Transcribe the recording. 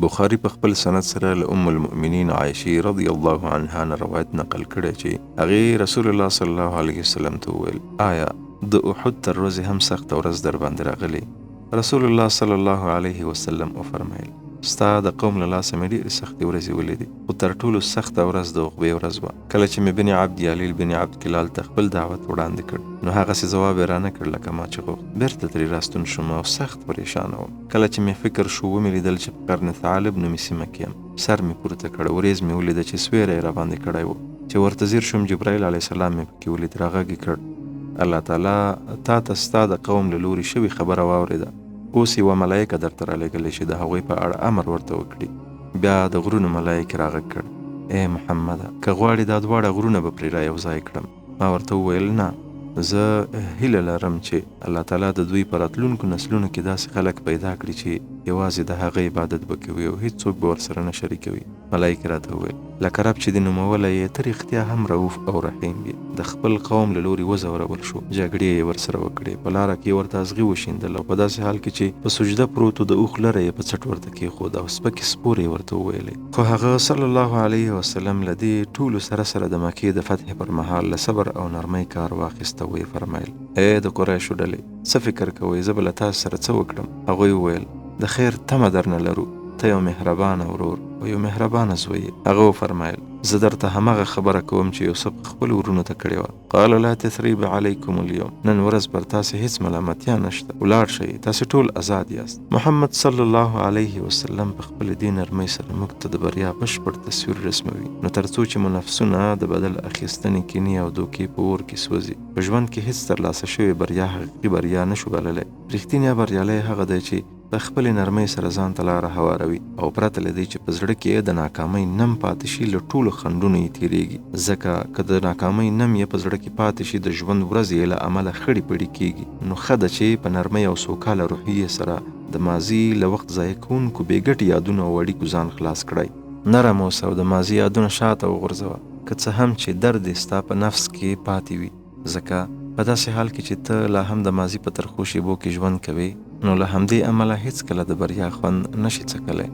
بخاري په خپل سند سره له ام المؤمنین عایشې رضی الله عنها نه روایت نقل کړی چې هغې رسول الله صلی الله علیه وسلم ته وویل، آیا د احد تر ورځې هم سخته ورځ درباندې راغلې؟ رسول الله صلی الله علیه وسلم وفرمایل، ستا د قوم له لاسه مې ډېرې سختې ورځې ولیدې، خو تر ټولو سخته ورځ د عقبې ورځ وه، کله چې مې بن عبد یالیل بن عبد کلال ته خپل دعوت وړاندې کړ، نو هغسې ځواب یې رانه کړ لکه ما چې غوښت. بېرته ترې راستون شوم او سخت پرېشانه وم. کله چې مې فکر شو، ومې لیدل چې په قرن ثعالب نومې سیمه کې یم. سر مې پورته کړ، ورېځ مې ولیده چې سویری یې راباندې کړی و. چې ورته ځیر شوم، جبرائیل علیه السلام مې پکې ولید، راغږ یې کړ، الله تعالی تا ته ستا د قوم له لوري شوې خبره واورېده، اوس یوه ملایکه درته رالېږلې چې د هغوی په اړه امر ورته وکړي. بیا د غرونو ملایکې راغږ کړ، ای محمده! که غواړې دا دواړه غرونه به پرې را یوځای کړم. ما ورته وویل، نه، زه هیله لرم چې الله تعالی د دوی په راتلونکو نسلونو کې داسې خلک پیدا کړي چې یوازې د هغه عبادت به کوي او هیڅوک به ورسره نه شریکوي. ملایکې راته وویل، لکه رب چې دې نومولی یې، ته رښتیا هم رؤف او رحیم یې. د خپل قوم له لوري وځورول شو، جګړې یې ورسره وکړې، په لاره کې یې ورته ازغي وشیندل او په داسې حال کې چې په سجده پروت و، د اوښ لره یې په څټ ورته کېښود او سپکې سپورې یې ورته وویلې. خو هغه صلی الله علیه وسلم له دې ټولو سره سره د مکې د فتحې پر مهال له صبر او نرمۍ کار واخیست او ویې فرمایل، ای د قریشو ډلې! څه فکر کوئ، زه به له تاسو سره څه وکړم؟ هغوی وویل، د خیر تمه درنه لرو، ته یو مهربانه ورور او یو مهربانه زوی یې. هغه وفرمایل، زه درته همغه خبره کوم چې یوسف خپلو وروڼو ته کړې وه. قال لا تثریب علیکم اليوم، نن ورځ پر تاسې هیڅ ملامتیا نشته، ولاړ شئ، تاسې ټول ازاد یاست. محمد صلی الله علیه وسلم په خپلې دې نرمۍ سره موږ ته د بریا بشپړ تصویر رسموي، نو تر څو چې مو نفسونه د بدل اخیستنې، کینې او دوکې په اور کې سوځي، په ژوند کې هیڅ ترلاسه شوې بریا حقیقي بریا نه شو بللی. رښتینی بریالی هغه دی چې په خپلې نرمۍ سره ځان ته لاره هواروي او پرته له دې چې په زړه کې یې د ناکامۍ نم پاتې شي له ټولو خنډونو یې تېرېږي، ځکه که د ناکامۍ نم یې په زړه کې پاتې شي د ژوند ورځې یې له امله خړې پړې کېږي، نو ښه ده چې په نرمۍ او سوکاله روحیې سره د ماضي له وخت ضایع کوونکو بې ګټې یادونو او اړیکو ځان خلاص کړی. نرم اوسه او د ماضي یادونه شاته وغورځوه، که څه هم چې درد یې ستا په نفس کې پاتې وي. ځکه په داسې حال کې چې ته لا هم د ماضي په ترخو شېبو کې ژوند کوې، نو له همدې امله هېڅکله د بریا خوند نه شې څکلی.